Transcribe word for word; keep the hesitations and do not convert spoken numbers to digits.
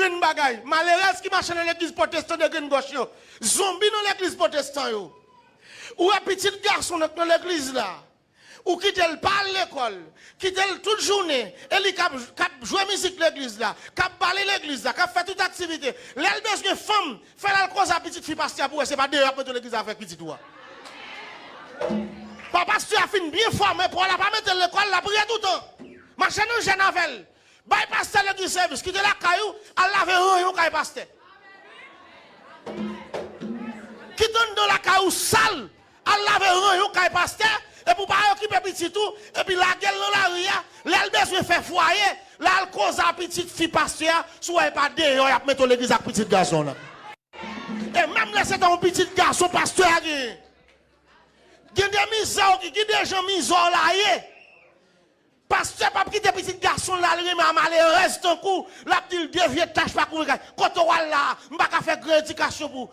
Menm bagay, malerèz ki mache nan legliz pwotestan de grenn gòch yo, zonbi nan legliz pwotestan yo. Ou wè pitit gason nan, nan legliz la, ou kite l pa al lekòl, kite l tout jounen, e li k ap, k ap jwe mizik legliz la, k ap bale legliz la, k ap fè tout aktivite. Lè l bezwen fanm, fè l al koze a pitit fi pastè a pou wè se pa deyò y ap mete w legliz avèk pitit ou a. Pa pastè a fin byen fòme pou w la, pa mete l lekòl, l ap ri toutan. Mache nan jèn avè l. Bay pastè legliz sèvis, kite lakay ou, al lave ranyon kay pastè. Kite anndan lakay ou sal, al lave ranyon kay pastè, epi w pa okipe pitit ou, epi lage l nan lari a, lè l bezwen fè fwaye, l al koze a pitit fi pastè a, si w wè e pa deyò y ap mete w legliz ak pitit gason w lan. E menm lè se ta yon pitit gason pastè a genyen, gen de mizè w, gen de jan mizè w la ye. Pastè p ap kite pitit gason l al renmen a malerèz tankou w, l ap di l de vye tach pa kouvri kay. Kote w al la a? M pa ka fè gran edikasyon pou ou.